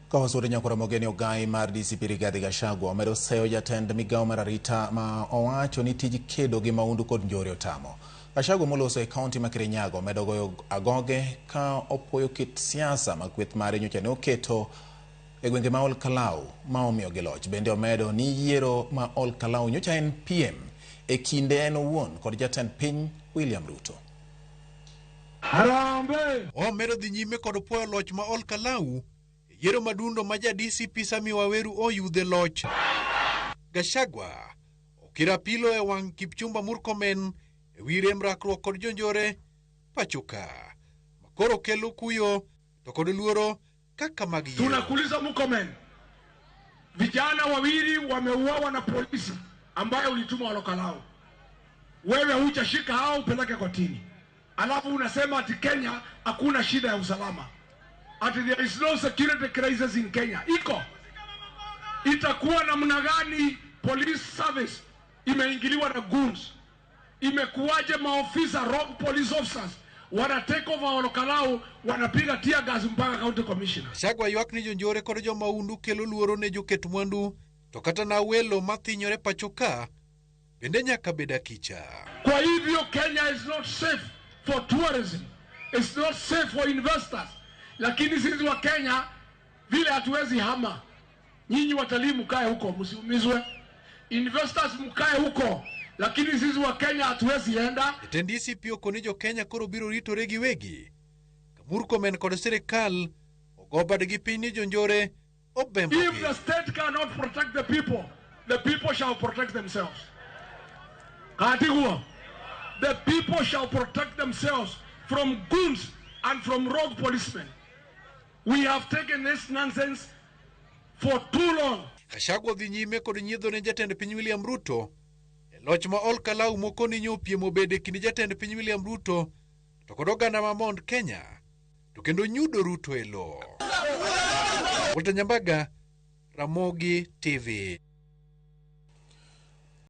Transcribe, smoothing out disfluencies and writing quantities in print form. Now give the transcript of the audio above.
Kawasudo nyakora Mogeni Ogai mar DCP Rigathi Gachagua omedo seyo jatend migawo mar arita ma owacho ni tij kedo gi maundu kod njore otamo. Gachagua moloso e kaunti ma Kirinyaga omedo goyo agoge ka opuoyo kit siasa ma kweth mare nyocha ne oketo e gwenge ma Ol Kalou ma omiyogi loch. Bende omedo ni yiero ma Ol Kalou nyocha en piem e kinde en owuon kod jatend piny William Ruto. Harambee! Omedo dhi nyime kod puoyo loch ma Ol Kalou e yiero madundo ma ja DCP Sammy Waweru oyudhe loch. Gachagua okiro apilo e wang' Kipchumba Murkomen e wi rem rakruok kod jonjore pachoka makoro kelo kuyo to kod luoro kaka mag yiero. Tunakuuliza Murkomen, vijana wawili wameuawa na polisi ambaye ulituma Ol Kalou, wewe hujashika hao upeleke kotini, alafu unasema ati Kenya hakuna shida ya usalama, ati there is no security crisis in Kenya. Iko itakuwa namna gani? Police service imeingiliwa na goons. Imekuwaje maofisa rogue police officers wana take over Ol Kalou, wanapiga tear gas mpaka county commissioner? Gachagua ywak ni jonjore kod jomahundu kelo luoro ne joket mwandu to kata na welo mathinyore pacho ka bende nyaka bed akicha. Kwa hivyo Kenya is not safe for tourism, it's not safe for investors. Lakini sisi wa Kenya vile hatuwezi hama. Nyinyi watalii mkae huko, msiumizwe. Investors mkae huko, lakini sisi wa Kenya hatuwezi enda. Jatend DCP okoni jo Kenya koro biro ritore giwegi ka Murkomen kod sirikal ogo badgi piny ni jonjore obembogi. If the state cannot protect the people, the people shall protect themselves. Katiguo. The people shall protect themselves from goons and from rogue policemen. We have taken this nonsense for too long. Gachagua dhi nyime kod nyiedho ne jatend piny William Ruto e loch ma Ol Kalou moko ni nyopiem obedo e kind jatend piny William Ruto to kod oganda ma Mount Kenya to kendo nyudo Ruto e lowo. Walter Nyambaga, Ramogi TV.